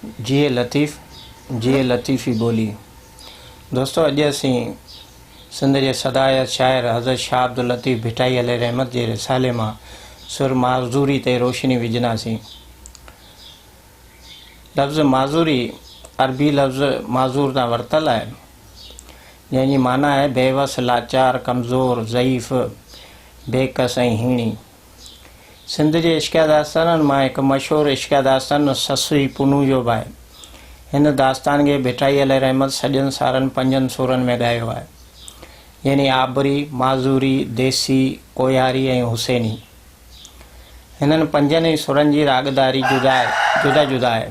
جيئي لطيف جيئي لطيفي ٻولي دوستو اڄ اسين سنڌ جي سداحيات شاعر حضرت شاهه عبداللطيف ڀٽائي عليه رحمت جي رسالي مان سر معذوري تي روشني وجهنداسين. لفظ معذوري عربي لفظ معذور تان ورتل آهي، جنهن جي معنيٰ آهي بيوس، لاچار، ڪمزور، ضعيف، بيڪس ۽ هيڻي. سنڌ جي عشقيه داستانن مان هڪ مشهور عشقيه داستان سسئي پنهون جو به آهي. هن داستان کي ڀٽائي عليه رحمت سڄن سارن پنجن سورن ۾ ڳايو آهي. يعني آبري، معذوري، ديسي، ڪوهياري ۽ حسيني. هنن پنجن ئي سرن جي راڳداري جدا جدا جدا آهي.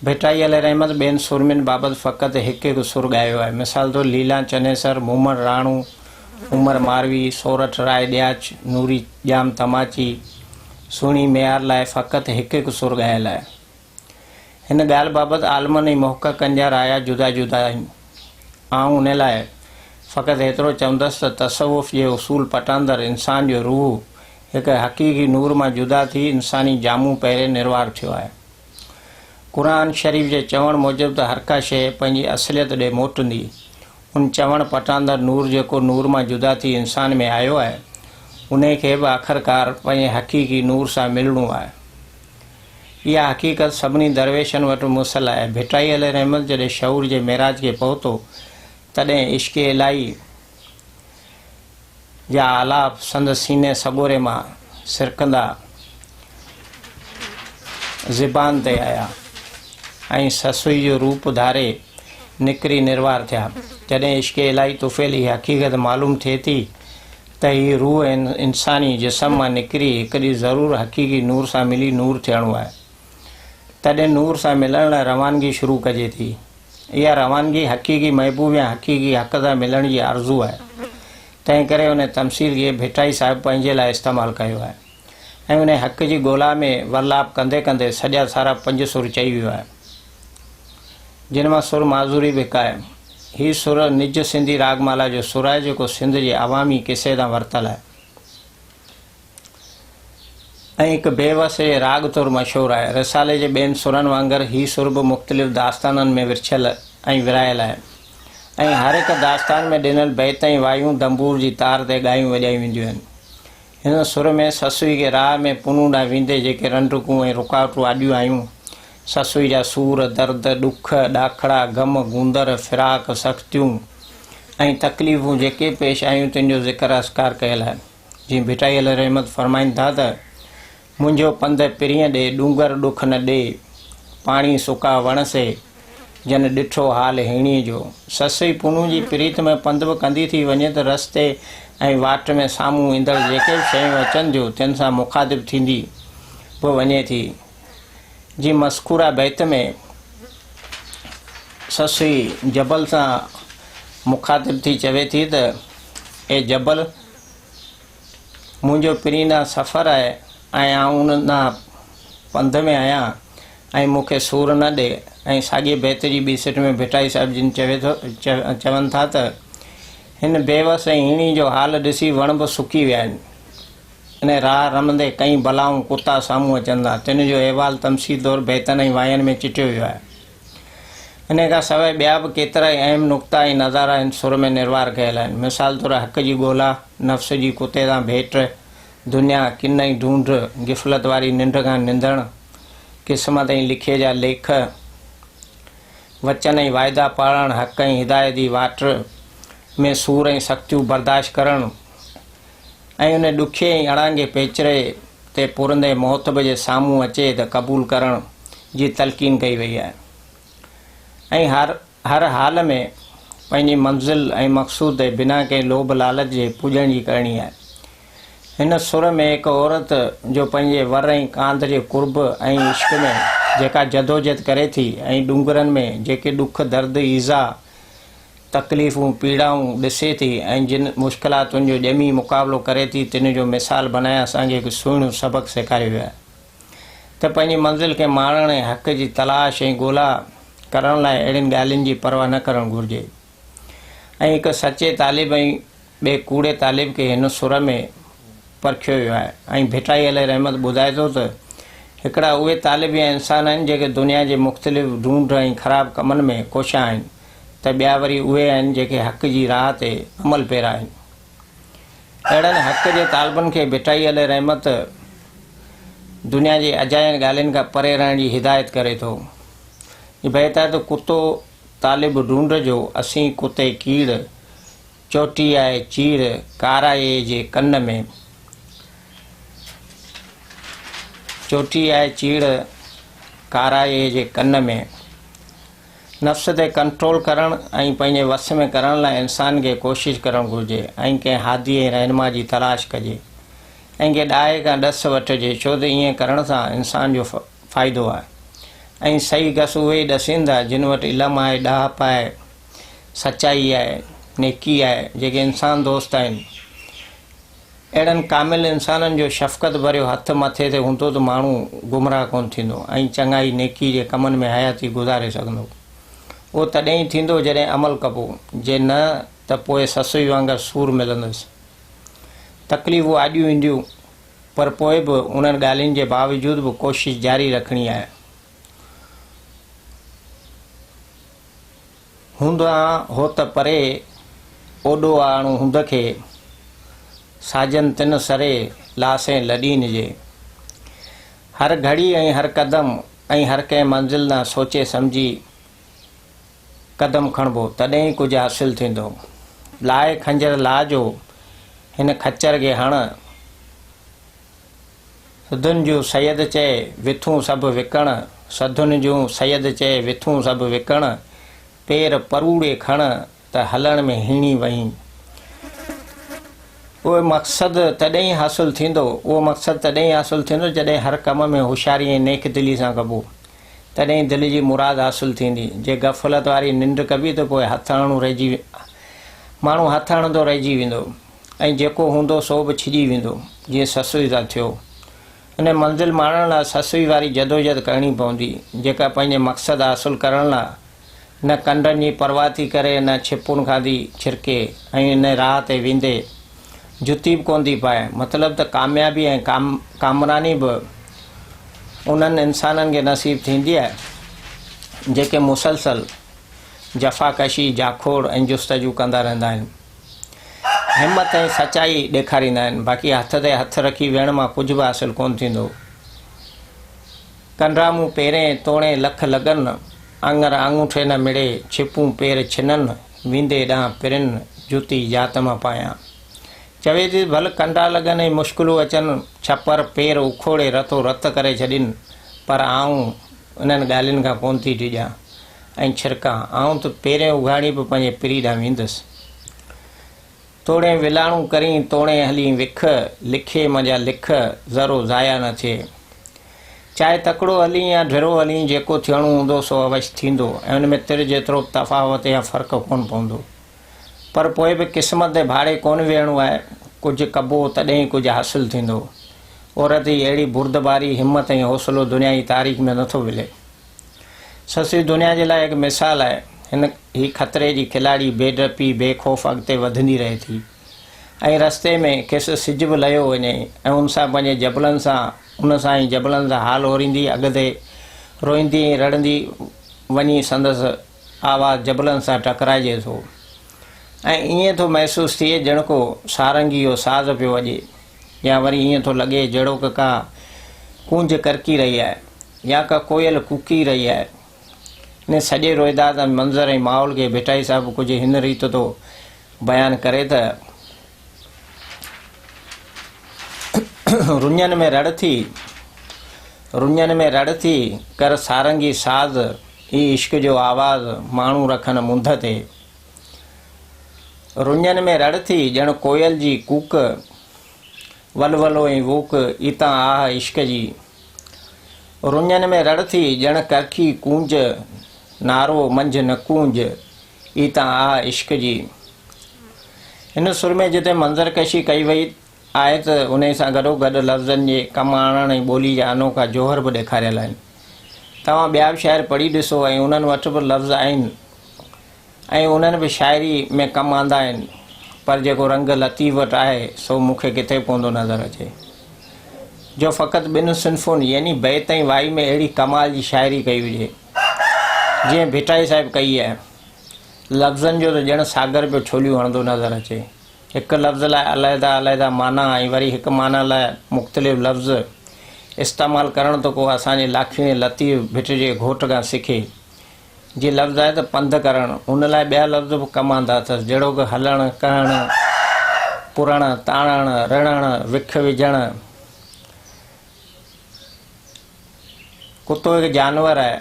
ڀٽائي عليه رحمت ٻين سورمين بابت فقط هڪ هڪ سر ڳايو آهي. مثال طور ليلان چنيسر، مومل راڻو، عمر ماروي، سورٺ راء ڏياچ، نوري ڄام تماچي، سهڻي ميهار لاء فقط هڪ هڪ سر ڳايل آهي. هن ڳالهه بابت عالمن ۽ محققن جا رايا جدا جدا آهن. آئون ان لاء فقط هيترو چوندس ته تصوف جي اصول پٽاندر انسان جو روح هڪ حقيقي نور مان جدا ٿي انساني جامو پهري نروار ٿيو آهي. قرآن شريف جي چوڻ موجب ته هرڪا شيء پنهنجي اصليت ڏي موٽندي. ان چوڻ پٽاندر نور جيڪو نور مان جدا ٿي انسان ۾ آيو آهي، انهي کي به آخرڪار پنهنجي حقيقي نور سان ملڻو آهي. اها حقيقت سڀني درويشن وٽ مسل آهي. ڀٽائي عليه رحمت جڏهن شعور جي معراج کي پهتو، تڏهن عشق الاهي جا آلاپ سندس سيني سڳوري مان سرڪندا زبان تي آيا ۽ سسئي جو روپ ڌاري نڪري نروار ٿيا. جڏهن عشق الاهي طفيل هي حقيقت معلوم ٿئي ٿي ته هي روح انساني جسم مان نڪري هڪ ڏينهن ضرور حقيقي نور سان ملي نور ٿيڻو آهي. تڏهن نور سان ملڻ لاء روانگي شروع ڪجي ٿي. اها روانگي حقيقي محبوب يا حقيقي حق سان ملڻ جي آرزو آهي. تنهن ڪري ان تمثيل کي ڀٽائي صاحب پنهنجي لاء استعمال ڪيو آهي ۽ ان حق جي ڳولا ۾ ورلاپ ڪندي ڪندي سڄا سارا پنج سر چئي ويو آهي. جن مان سر معذوري به هڪ آهي. هي سر نج سنڌي راڳ مالا جو سر آهي جيڪو سنڌ جي عوامي قصي تان ورتل آهي ۽ هڪ بي وس جي راڳ طور مشهور آهي. رسالي جي ٻين سرن وانگر هي سر به مختلف داستانن ۾ ورڇيل ۽ ورهايل آهي ۽ هر هڪ داستان ۾ ڏنل بيت ۽ وايون دنبور جي تار تي ڳايون وڄايون وينديون آهن. هن سر ۾ سسئي کي راهه ۾ پنهون ڏانهن ويندي جيڪي رنڊڪون ۽ رڪاوٽون آڏيون آيون، سسئي جا سور، درد، ڏک، ڏاکڙا، غم، گوندر، فراق، سختيون ۽ تڪليفون جيڪي پيش آيون تن جو ذڪر اذڪار ڪيل آهي. جيئن ڀٽائي عليه رحمت فرمائن ٿا ته. منهنجو پنڌ پرينء ڏي، ڏونگر ڏک نه ڏي، پاڻي سڪا وڻ سي، جن ڏٺو حال هيڻيء جو. سسئي پنهون جي پريت ۾ پنڌ به ڪندي ٿي وڃي ته رستي ۽ واٽ ۾ سامهون ايندڙ جيڪي به شيون اچن ٿيون، تن سان مخاطب ٿيندي به وڃي ٿي. جيئن مذڪوره بيت ۾ سسئي جبل سان مخاطب ٿي چوي ٿي ته، اي جبل! منهنجو پرين ڏانهن سفر آهي ۽ آئون ان ڏانهن پنڌ ۾ آهيان ۽ مون کي سور نه ڏي ۽ ساڳئي بيت جي ٻي سٽ ۾ ڀٽائي صاحب جن چوي ٿو چون ٿا ته هن بيوس ۽ هيڻي جو حال ڏسي وڻ به سڪي ويا آهن ۽ راهه رمندي ڪئين بلائون ڪتا سامهون اچن ٿا تن جو احوال تمثيل طور بيتن ۽ واين ۾ چٽيو ويو آهي. انهيء کان سواء ٻيا به ڪيترائي اهم نقطا ۽ نظارا هن سر ۾ نروار ڪيل آهن. مثال طور حق جي ڳولا، نفس جي ڪتي سان ڀيٽ، دنيا، ڪن ۽ ڍونڍ، غفلت واري ننڊ کان نندڻ، قسمت ۽ لکيي جا ليک، وچن ۽ واعدا پاڙڻ، حق ۽ هدايت جي واٽ ۾ سور ۽ سختيون برداشت ڪرڻ ۽ ان ڏکي ۽ اڙانگي پيچري تي پورندي موت به جي سامهون اچي ته قبول ڪرڻ جي تلقين ڪئي وئي آهي ۽ هر هر حال ۾ پنهنجي منزل ۽ مقصود تي بنا ڪنهن لوڀ لالچ جي پڄڻ جي ڪرڻي آهي. هن سر ۾ هڪ عورت جو پنهنجي ور ۽ ڪانڌ جي قرب ۽ عشق ۾ جيڪا جدوجهد ڪري ٿي ۽ ڏونگرن ۾ جيڪي ڏک درد ايذاء تڪليفون، پيڙائون ڏسي ٿي ۽ جن مشڪلاتن جو ڄمي مقابلو ڪري ٿي، تن جو مثال بنائي اسان کي هڪ سهڻو سبق سيکاريو ويو آهي ته پنهنجي منزل کي ماڻڻ ۽ حق جي تلاش ۽ ڳولا ڪرڻ لاء اهڙين ڳالهين جي پرواهه نه ڪرڻ گهرجي ۽ هڪ سچي طالب ۽ ٻئي ڪوڙي طالب کي هن سر ۾ پرکيو ويو آهي ۽ ڀٽائي عليه رحمت ٻڌائي ٿو ته. هڪڙا اهي طالب يا انسان آهن جيڪي دنيا جي مختلف ڍونڍ ۽ خراب ڪمن ۾ ڪوشان آهن ته ٻيا وري اهي آهن جيڪي حق جي راهه تي عمل پيرا آهن. اهڙن حق جي طالبن کي ڀٽائي عليه رحمت دنيا جي اجاين ڳالهين کان پري رهڻ جي هدايت ڪري ٿو. هي بيت آهي ته ڪتو طالب ڍونڍ جو، اسين ڪتي ڪيڙ، چوٽي آهي چيڙ، ڪارائي جي ڪن ۾. چوٽي آهي چيڙ، ڪارائي جي ڪن ۾. نفس تي ڪنٽرول ڪرڻ ۽ پنهنجي وس ۾ ڪرڻ لاء انسان کي ڪوشش ڪرڻ گهرجي ۽ ڪنهن هادي ۽ رهنما جي تلاش ڪجي ۽ ڪنهن ڏاهي کان ڏس وٺجي ڇو ته ائين ڪرڻ سان انسان جو فائدو آهي ۽ صحيح گس اهي ئي ڏسين ٿا جن وٽ علم آهي، ڏاهپ آهي، سچائي آهي، نيڪي آهي، جيڪي انسان دوست آهن. اهڙن ڪامل انسانن جو شفقت ڀريو هٿ مٿي تي هوندو ته ماڻهو گمراهه ڪونه ٿيندو ۽ چڱائي نيڪي جي ڪمن ۾ حياتي گذاري سگهندو. اهو تڏهن ئي ٿيندو جڏهن عمل ڪبو، جي نه ته پوء سسئي وانگر سور ملندس. تڪليفون آڏيون اينديون پر پوء به انهن ڳالهين جي باوجود به ڪوشش جاري رکڻي آهي. هوند آن هوت پري، اوڏو آڻون هوند کي، ساجن تن سري، لاسين لڏين جي. هر گهڙي ۽ هر قدم ۽ هر ڪنهن منزل ڏانهن سوچي سمجهي قدم کڻبو، تڏهن ئي ڪجهه حاصل ٿيندو. لاء خنجر لا جو، هن خچر کي هڻ. سڌن جون سيد چئي، وٿون سڀ وڪڻ، سڌن جون سيد چئي، وٿون سڀ وڪڻ، پير پروڙي کڻ، ته هلڻ ۾ هيڻي وهين. اهو مقصد تڏهن ئي حاصل ٿيندو، اهو مقصد تڏهن ئي حاصل ٿيندو، جڏهن هر ڪم ۾ هوشياري ۽ نيڪ دلي سان ڪبو. تڏهن ئي دل جي مراد حاصل ٿيندي. جي غفلت واري ننڊ ڪبي ته پوء هٿ هڻڻو رهجي ماڻهو هٿ هڻندو رهجي ويندو. ۽ جيڪو هوندو سو به ڇڄي ويندو، جيئن سسئي سان ٿيو. ان منزل ماڻڻ لاء سسئي واري جدوجھد ڪرڻي پوندي، جيڪا پنهنجي مقصد حاصل ڪرڻ لاء نه ڪنڊن جي پرواهه ٿي ڪري نه ڇپن کان ٿي ڇرڪي ۽ ان راهه تي ويندي جتي به ڪونه ٿي پائي. مطلب ته ڪاميابي ۽ ڪامراني به انهن انسانن کي نصيب ٿيندي آهي، جيڪي مسلسل جفاڪشي، جاکوڙ ۽ جستجو ڪندا رهندا آهن. همت ۽ سچائي ڏيکاريندا آهن، باقي هٿ تي هٿ رکي ويهڻ مان ڪجهه به حاصل ڪونه ٿيندو. ڪنڊا مون پيرين، توڻي لک لڳن، آڱر آڱوٺي نه مڙي، ڇپون پير ڇنن، ويندي ڏانهن پرين، جتي جات مان پايان. چوي ٿي ته ڀل ڪنڊا لڳن ۽ مشڪلون اچن، ڇپر پير اکوڙي رتو رت ڪري ڇڏين، پر آئون انهن ڳالهين کان ڪونه ٿي ڊڄان. ۽ ڇرڪان، آئون ته پيرين اگهاڙي به پنهنجي پري ڏانهن ويندس. توڙي ولاڻون ڪرين، توڙي هلين وک، لکي منجهان لک، ذرو ضايع نه ٿئي. چاهي تڪڙو هلين يا ڍرو هلين، جيڪو ٿيڻو هوندو سو اوش ٿيندو ۽ ان ۾ تر جيترو به تفاوت يا فرق ڪونه پوندو. پر پوء به قسمت تي ڀاڙي ڪونه ويهڻو آهي، ڪجهه ڪبو تڏهن ئي ڪجهه حاصل ٿيندو. عورت جي اهڙي بردباري، همت ۽ حوصلو دنيا جي تاريخ ۾ نٿو ملي. سسئي دنيا جي لاء هڪ مثال آهي. هن هي خطري جي کلاڙي بي ڊپي، بي خوف اڳتي وڌندي رهي ٿي ۽ رستي ۾ کيس سج به لهيو وڃي ۽ ان سان پنهنجي جبلن سان ان سان ۽ جبلن سان حال اوريندي اڳتي روئيندي ۽ رڙندي وڃي سندس آواز جبلن سان ٽڪرائجي ٿو ۽ ائين ٿو محسوس ٿئي ڄڻ ڪو سارنگي جو ساز پيو وڄي يا وري ائين ٿو لڳي جهڙوڪ ڪا ڪونج ڪرڪي رهي آهي. يا ڪا ڪوئل ڪوڪي رهي آهي. ان سڄي روئداد ۽ منظر ۽ ماحول کي ڀٽائي صاحب ڪجهه هن ريت ٿو بيان ڪري ته. رڃن ۾ رڙ ٿي، رڃن ۾ رڙ ٿي، ڪر سارنگي ساز، اي عشق جو آواز، ماڻهو رکن منڌ تي. رڃن ۾ رڙ ٿي، ڄڻ ڪوئل جي ڪوڪ، ولولو ۽ ووڪ، ايتان آهه عشق جي. رڃن ۾ رڙ ٿي، ڄڻ ڪرکي ڪونج، نعرو منجهه نه ڪونج، اي تان آهه عشق جي. هن سر ۾ جتي منظر ڪشي ڪئي وئي آهي ته انهي سان گڏوگڏ لفظن جي ڪم آڻڻ ۽ ٻولي جا انوکا جوهر به ڏيکاريل آهن. توهان ٻيا به شاعر پڙهي ڏسو ۽ انهن وٽ به لفظ آهن. ۽ انهن به شاعري ۾ ڪم آندا آهن پر جيڪو رنگ لطيف وٽ آهي سو مون کي ڪٿي به ڪونه ٿو نظر اچي. جو فقط ٻن صنفن يعني بيت ۽ وائي ۾ اهڙي ڪمال جي شاعري ڪئي هجي، جيئن ڀٽائي صاحب ڪئي آهي. لفظن جو ته ڄڻ ساگر پيو ڇوليون هڻندو نظر اچي. هڪ لفظ لاء علحده علحده معنيٰ ۽ وري هڪ معنيٰ لاء مختلف لفظ استعمال ڪرڻ ته ڪو اسان جي لاکيڻي لطيف ڀٽ جي گهوٽ کان سکي. جي لفظ آهي ته پنڌ ڪرڻ، ان لاء ٻيا لفظ به ڪم آندا اٿس، جهڙوڪ هلڻ، ڪهڻ، پورڻ، تاڻڻ، رڙڻ، وک وجهڻ. ڪتو هڪ جانور آهي،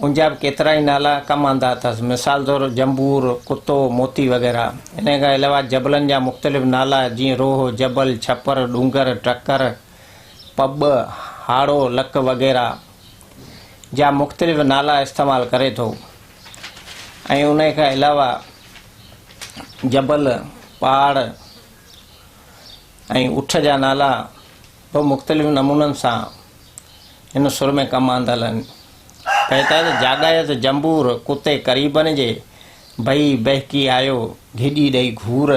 ان جا به ڪيترائي نالا ڪم آندا اٿس، مثال طور جنبور، ڪتو، موتي وغيره. انهيء کان علاوه جبلن جا مختلف نالا جيئن روهه، جبل، ڇپر، ڏونگر، ٽڪر، پٻ، هاڙهو، لڪ وغيره. جا مختلف نالا استعمال ڪري ٿو ۽ انهي کان علاوه جبل، پهاڙ ۽ اٺ جا نالا به مختلف نمونن سان هن سر ۾ ڪم آندل آهن. چئي ٿا ته جاڳايس جنبور ڪتي قريبن جي، ڀئي بهڪي آيو گهڄي ڏئي گهور،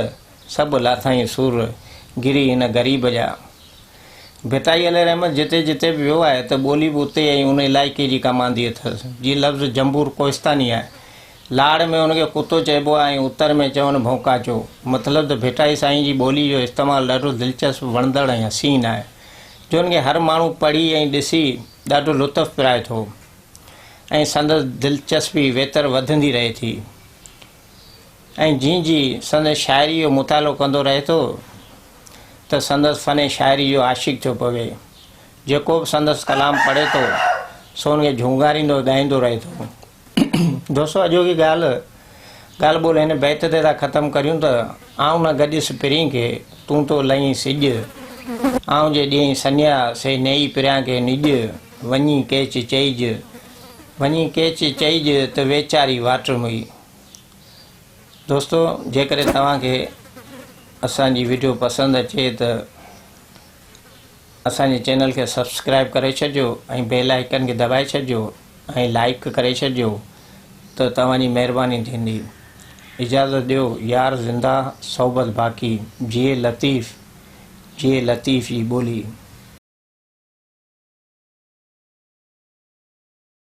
سڀ لاٿائين سور گري هن غريب جا. ڀٽائي عليه الرحمت جتي جتي به ويو آهي ته ٻولي به اتي ۽ ان علائقي جي ڪم آندي اٿس. جيئن لفظ جنبور ڪوهستاني آهي. لاڙ ۾ ان کي ڪتو چئبو آهي ۽ اتر ۾ چون ڀونڪاچو. مطلب ته ڀٽائي سائين جي ٻولي جو استعمال ڏاڍو دلچسپ، وڻندڙ ۽ حسين آهي. جو ان کي هر ماڻهو پڙهي ۽ ڏسي ڏاڍو لطف پرائي ٿو ۽ سندس دلچسپي ويتر وڌندي رهي ٿي. ۽ جيئن جيئن سندس شاعريء جو مطالعو ڪندو رهي ٿو ته سندس فن شاعريء جو عاشق ٿيو پوي. جيڪو به سندس ڪلام پڙهي ٿو سو ان کي جهونگاريندو ۽ ڳائيندو رهي ٿو. دوستو اڄوڪي ڳالهه ڳالهه ٻولهه هن بيت تي ٿا ختم ڪريون ته، آئون نه گڏيس پرين کي، تون تو لئين سج، آئون جي ڏيئين سنيا، سي نيئي پريان کي نج، وڃي ڪيچ چئج، وڃي ڪيچ چئج ته ويچاري واٽ مئي. دوستو جيڪڏهن توهان کي اسان جي وڊيو پسند اچي ته اسان جي چينل کي سبسڪرائب ڪري ڇڏجو ۽ بيل آئيڪن کي دٻائي ڇڏجو ۽ لائيڪ ڪري ڇڏجو ته توهان جي مهرباني ٿيندي. اجازت ڏيو يار زنده صحبت باقي جيئي لطيف جيئي لطيف جي ٻولي.